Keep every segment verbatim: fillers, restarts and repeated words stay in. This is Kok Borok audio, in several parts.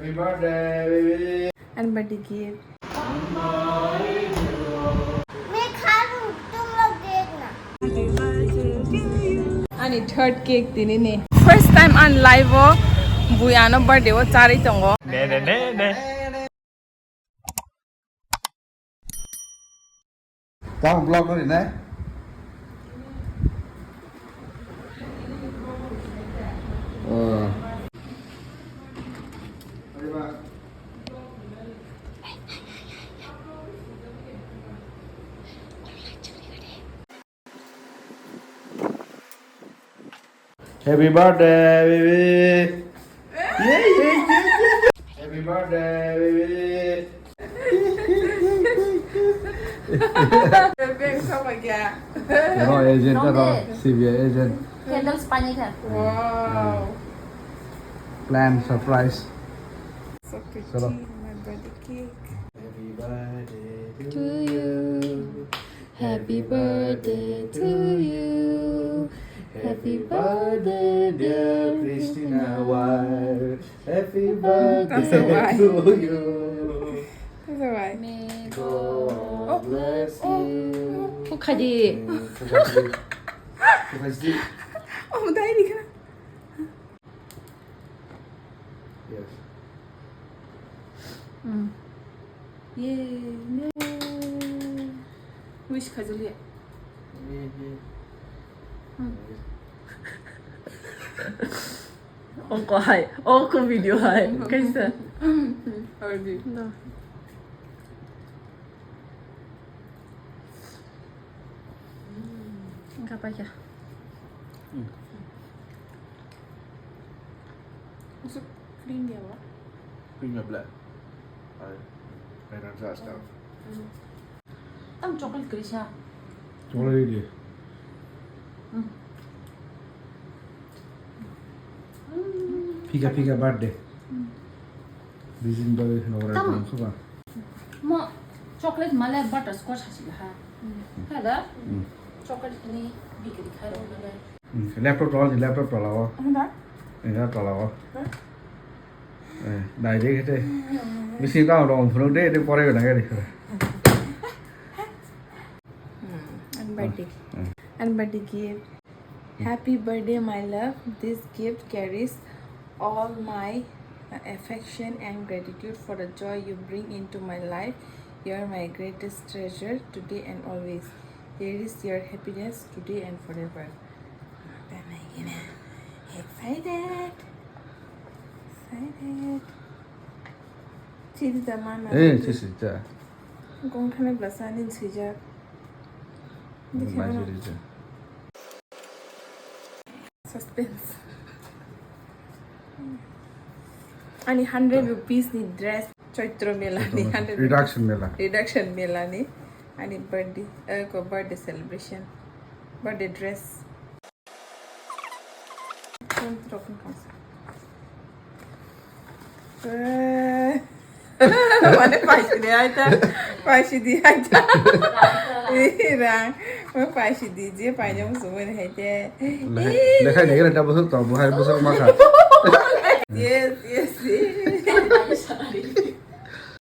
Happy birthday, baby. And birthday gift. मैं खा लूँ, तुम लोग देखना। Ani third cake tini ni. First time ani life o bui ano birthday o charwi tongo. Ne, ne, ne, ne. Tamo vlog no rinai? Oh. Happy birthday, baby. Yay, yay, yay, yay, yay. Happy birthday, baby. Bebek sama kya? Ro agent, ro C B I agent. Candles pani kha. Wow. Plan surprise. So pretty, my birthday cake. Happy birthday to you. Happy birthday to you. Happy birthday, dear Christina wife. Happy birthday to you. That's why. May God bless you. Kok khaidi. Kok khaidi. Oh, dai di kana. Yes. Mm. Yay, yay. Wish khajali. Yay, yay. Mm. Ongko hai, ongko video hai. Kaisa. Already. No. Engka paikha. Hmm. Masuk cream ya, Wak? Cream ya, Black. Ai, ai, rasa asal. Hmm. Tam chocolate kiri sa. Chocolate ini. Hmm. Pika pika birthday. Hmm. Bijin bagwi kheno ora. Tam. Tong khe ba? Mo chocolate male butterscotch hasi ha. Hmm. Kada? Hmm. Chocolate ni bikri khai rok male. Hmm. Laptop tolani, laptop tolao. Hunda? Eh, laptop tolao. Huh? Eh, dai de kete. Hmm. Bisi tang rong phunuk de, de pore gana gari. Hmm. An birthday. Hmm. An birthday gift. Happy birthday, my love. This gift carries all my, uh, affection and gratitude for the joy you bring into my life. You are my greatest treasure today and always. Here is your happiness today and forever. Excited. Excited. Sidi da mama. Eh, sisi da. Gong thani blasa ani sijak. Mai sidi da. Suspense. Ani hundred rupees ni dress, Chaitra Mela ni, hundred rupees. Reduction Mela. Reduction Mela ni. Ani birthday, eh, ko birthday celebration. Birthday dress. Mane paisi di hai ta, paisi di hai ta. Ih, rang, mo paisi di je paina mo sumoi hai te. Lekha, lekha ni gira ta bosok to, buhai bosok ma kha. Yes, yes, yes.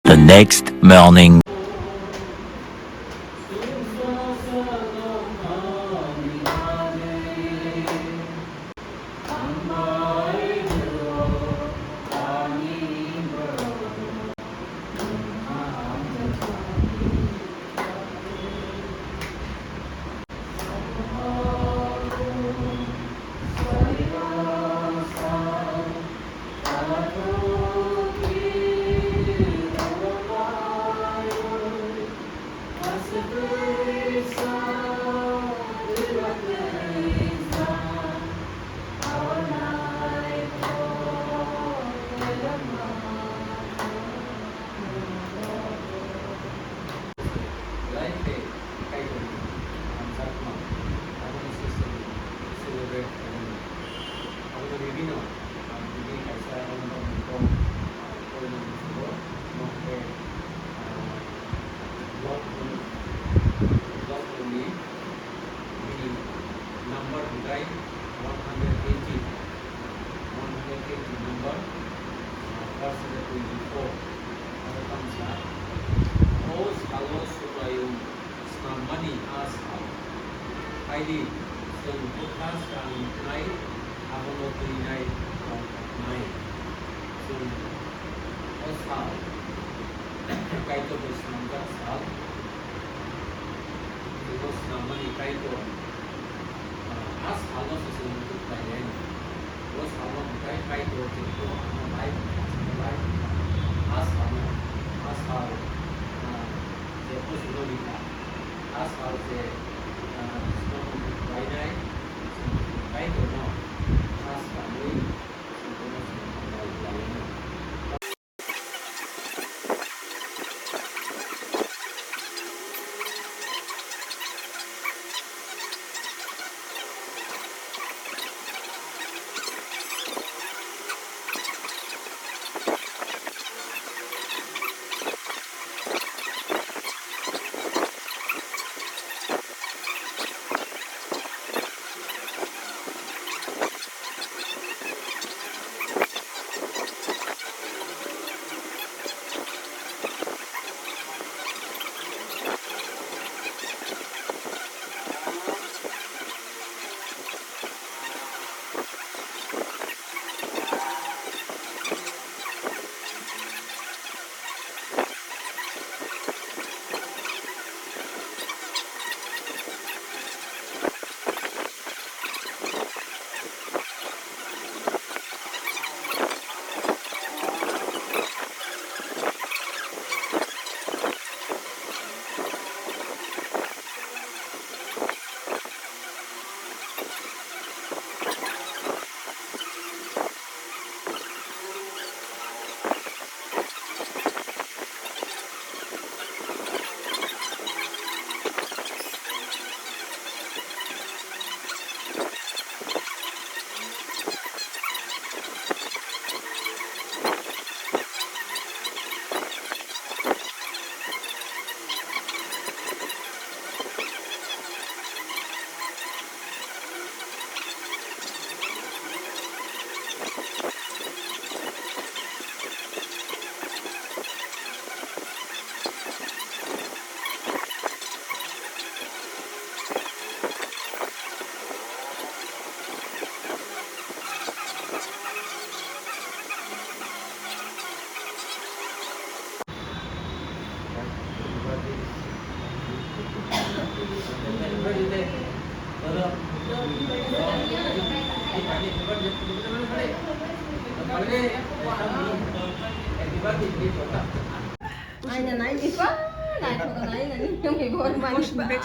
The next morning. O salo Subraiyung snammani a sal. Phaidi, chwng bwkha swkang nuknai, abono twinai tongthoknai. Chwng o sal Kaitorni snamjak sal. Chwngno snammani Kaitor, ah, a salno se chwng muchung khlainai. O salno hwnkhe Kaitor chwngno ano life, life, a salno, a sal, ah, je buchukno rikha, a sal je, ah, chwngno muchung khlainai, chwng Kaitorno a salwi chwngno muchung khlainai. Aina nai di pa, nai thok nai nani, nang ibu orang manis pa. Nai,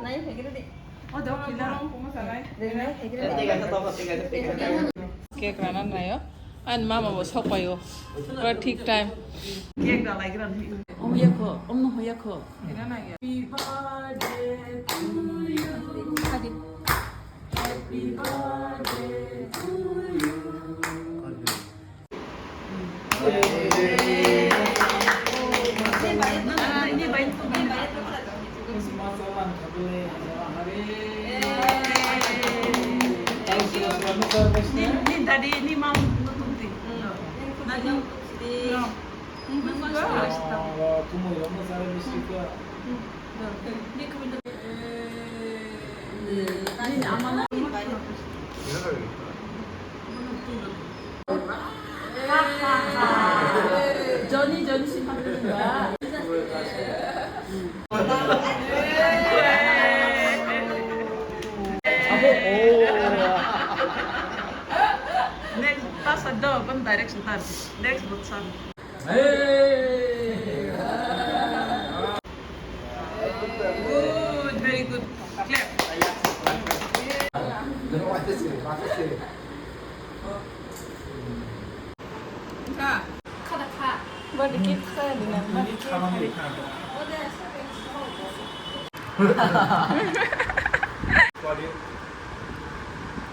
nai, nai. Cake rana nayo. Ani mama bo sok paio. Pura thik time. Cake rana nayo. Om yakho, om no yakho. Happy birthday to you. Happy birthday to you. Johnny, Johnny si pagri ba. Next, ta sa do, ban direction ta. Next, but sa. Hey! Good, very good. Clap. Body keep silent, man. Body keep silent.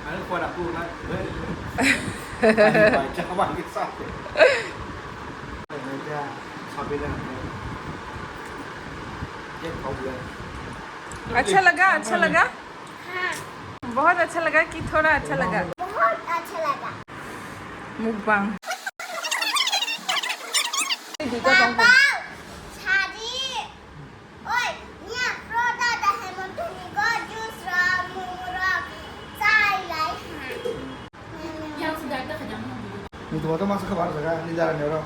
Ani khwra kurna. Ani bai chama ni sa. अच्छा लगा, अच्छा लगा? हाँ। बहुत अच्छा लगा कि थोड़ा अच्छा लगा? बहुत अच्छा लगा। Mukbang. Baba, sari. Oi, nia pro dada Hemontoni go juice rok, momo rok chai lai ha. Ni tuma to masa khabar jaga ni dara ni oro.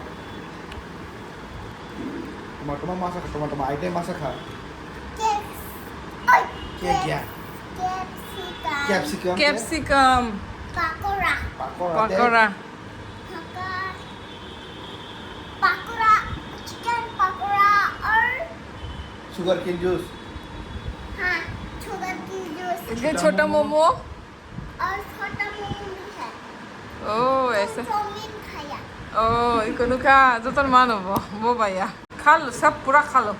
Tuma tuma masa kha, tuma tuma item masa kha. Caps-, oi, Cake ya. Capsicum. Capsicum. Capsicum. Pakora. Pakora. Pakora. Pakora. Pakora, chicken pakora or Sugar cane juice. हाँ, sugar cane juice। ये छोटा मोमो। और छोटा मोमो भी है। ओ, ऐसे। चाउमीन खाया। ओ, इको नुका, जो तन मानो वो, वो भैया। खा लो, सब पूरा खा लो।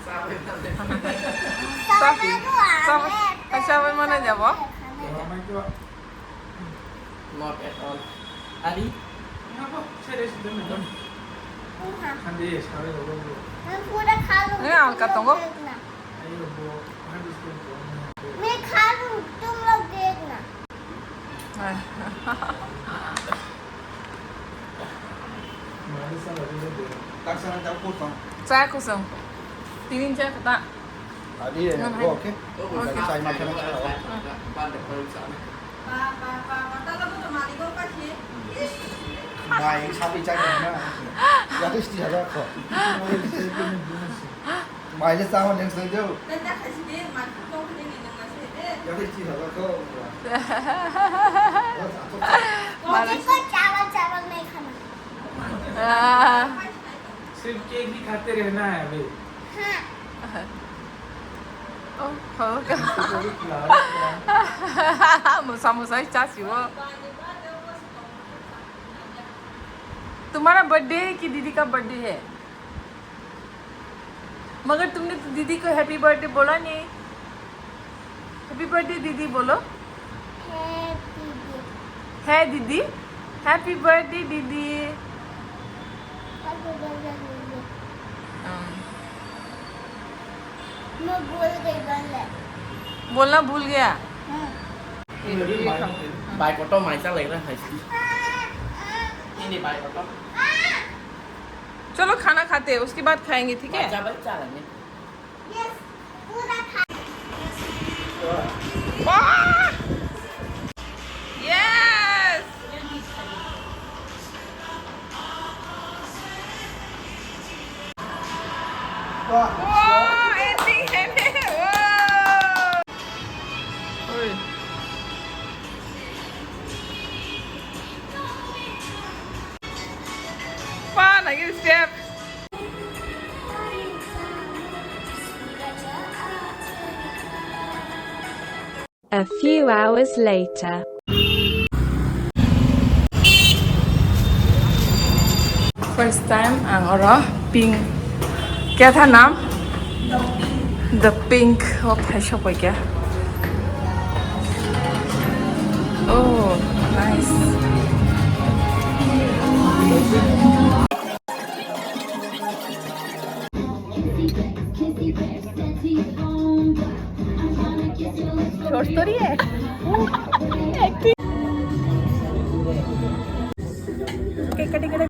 सब, सब, सब, सब माने जाबो। Not at all. Ari? पूरा खा लो। ए, हल्का तुम को। मैं खा लूँ, तुम लोग देखना। Saya kosong. Tinin saya kata. Adi, ya, oke. Lagi saya makan aja, oh. Bai, sapi cakar na. Yatish tiha ko. Bai je sama next day jo. Yatish tiha ko. मुझे कोई चावल, चावल नहीं खाना। सिर्फ केक ही खाते रहना है अभी। हाँ। Oh, हो क्या? Musa musa ही चाची वो। तुम्हारा बर्थडे है कि दीदी का बर्थडे है? मगर तुमने तो दीदी को हैप्पी बर्थडे बोला नहीं। हैप्पी बर्थडे दीदी बोलो। Happy birthday। है दीदी। हैप्पी बर्थडे दीदी। Happy birthday दीदी। हाँ। मैं भूल गई बोलने। बोलना भूल गया? हाँ। Bai kotor mai cha lai ra hai si. Ini bai kotor. चलो खाना खाते हैं, उसके बाद खाएंगे, ठीक है? Mai cha bai cha lai ne. वाह! Yes! Wow, ending hai ne. Wow. Oi. Pa, lagi step. A few hours later. First time ang oro pink. Kya tha naam? The pink. Oh, phai shop kya? Oh, nice. Short story hai. Cake cutting kare.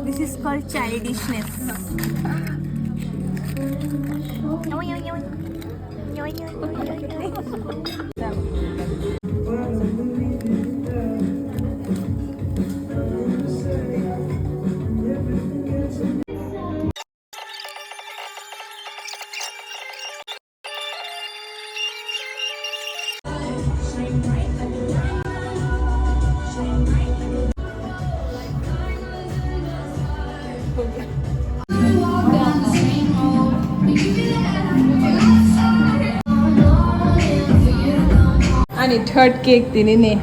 This is called childishness. Third cake tini ni.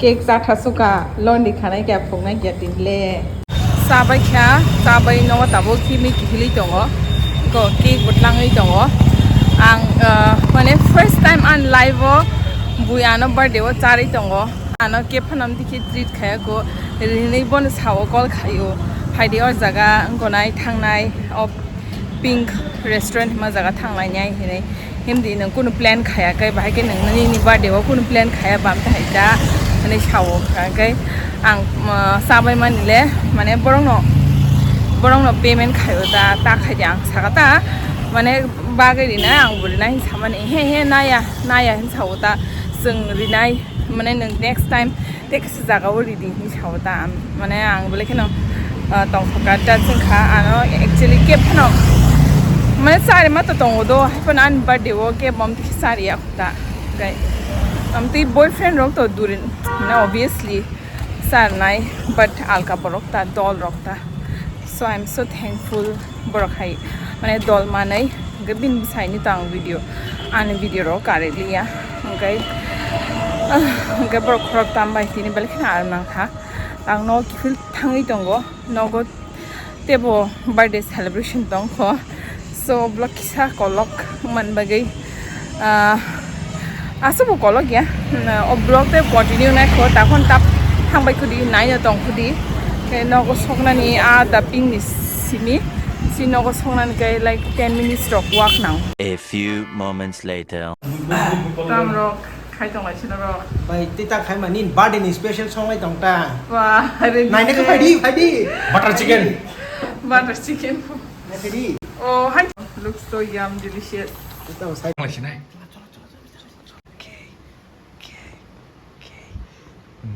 Cake chatha suka, londi khanai kya phungnai kya tini le. Chabai kha, chabai nogo tabuk kimi kihilwi tongo. Ko cake bo tlangwi tongo. Ang, ah, mane first time ani life o bui ano birthday o charwi tongo. Ano cake phano amtwi khe treat khaya ko. Rinwi bono sao call khaio. Phaidi o jaga wngkonai thangnai o Pink Restaurant hima jaga thanglainai hinwi. Himdi nwng kunu plan khaya khe, bahai khe nwng nini birthday o kunu plan khaya bam ta hai ta hinwi sao. Hwnkhe ang, ah, chabai mani le, mane borokno, borokno payment khaio ta, ta khai di ang saka ta, mane bagwi rinai ang bo rinai hinwi samani, he, he, naya, naya hinwi sao ta, chwng rinai, mane nwng next time tei kaisa jaga o ridi hinwi sao ta, mane ang belai kheno, ah, tongthokka ta chwngkha, ano actually cake phano mane chari ma to tongo do, hai phano ani birthday o cake bom twi chari ya kho ta, kai amtwi boyfriend rok to durin, mane obviously charnai, but alka borok ta, dol rok ta, so I am so thankful borok hai mane dol manai, hwnkhe bini bwsaini to ang video, ani video rok karwi liya, hwnkhe, ah, hwnkhe borok khorok tam bai tini belai kheno aram nang kha, ang no kiphil thangwi tongo, nogo teibo birthday celebration tong kho, so vlog kisa kolok man bagwi, ah, aswk bo kolok ya, o vlog tei continue nai kho, takhon tap thangbai khudi, naino tong khudi. Khe nogo soknani a da ping ni simi, si nogo soknani khe like ten minutes rok walk nang. A few moments later. Tam rok khai tong lai sino rok. Bai, tei ta khai mani birthday ni special song lai tong ta. Wah, ready. Nai ne khai di, khai di. Butter chicken. Butter chicken. Nai khai di. Oh, hai. Looks so yum, delicious. Tei ta sai. Lai sinai. Okay. Okay. Okay.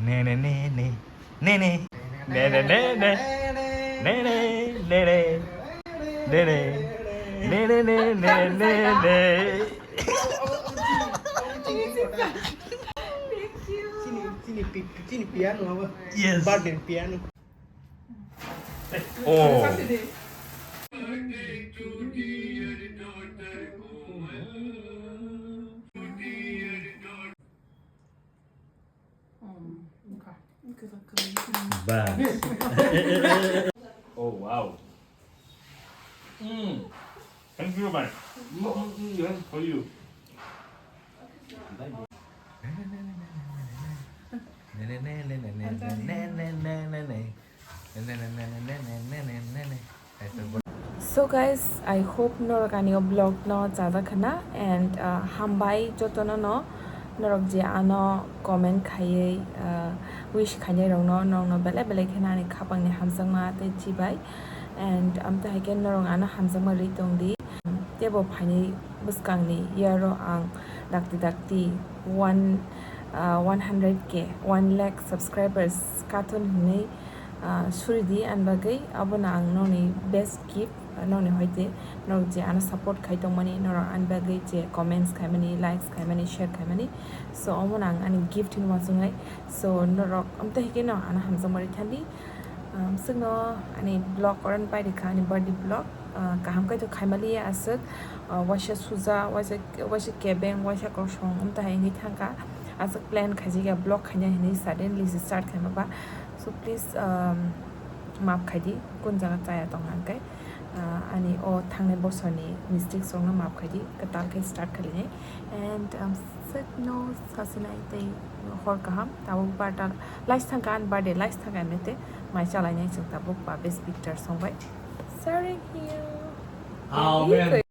Ne, ne, ne, ne. Ne, ne. Ne, ne, ne, ne. Ne, ne, ne, ne. Ne, ne. Ne, ne, ne, ne, ne, ne. Chini, chini pi-, chini piano abo. Yes. Birthday piano. Oh. Bas. Oh, wow. Mm. Thank you, man. Mm, mm, mm, yeah. For you. So guys, I hope norok ani o vlog no chajak khna, and, uh, hambai jotono no, norok je ano comment khaiwi, uh, wish khainai rok no, norok no belai belai kheno ani khapang ni hamjakma tei chibai, and amtwi hai khe norok ano hamjakma rwi tong di. Teibo phaini bwskangni year o ang dakti dakti one, ah, one hundred K, one lakh subscribers kathun hinwi, ah, suri di ani bagwi. Abono ang nokni best gift, ah, nokni hoite norok je ano support khai tongmani, norok ani bagwi je comments khaimani, likes khaimani, share khaimani, so omono ang ani gift hinwi uansuknai. So norok amtwi hai khe no ano hamjakma rwi thandi. Um, swkno ani vlog oran pai rikha, ani birthday vlog. Uh, kaham khe to khaimaliya aswk, uh, waisa suja, waisa, waisa kebeng, waisa kosong, amtwi hai wngwi thangkha. Aswk plan khaijak ya vlog khaina hinwi suddenly se start khaima ba. So please, um, maaf khaidi, kun jaga chaya tong hwnkhe. Ah, ani o thangnai bosorni mistakes rokno maaf khaidi, kwtal khe start khalinai. And, um, swkno sasinai tei hor kaham, tabuk barta lais thangkha ani birthday, lais thangkha ani tei mai chalainai chwng tabuk ba best picture songbai. Sharing here. Oh, man.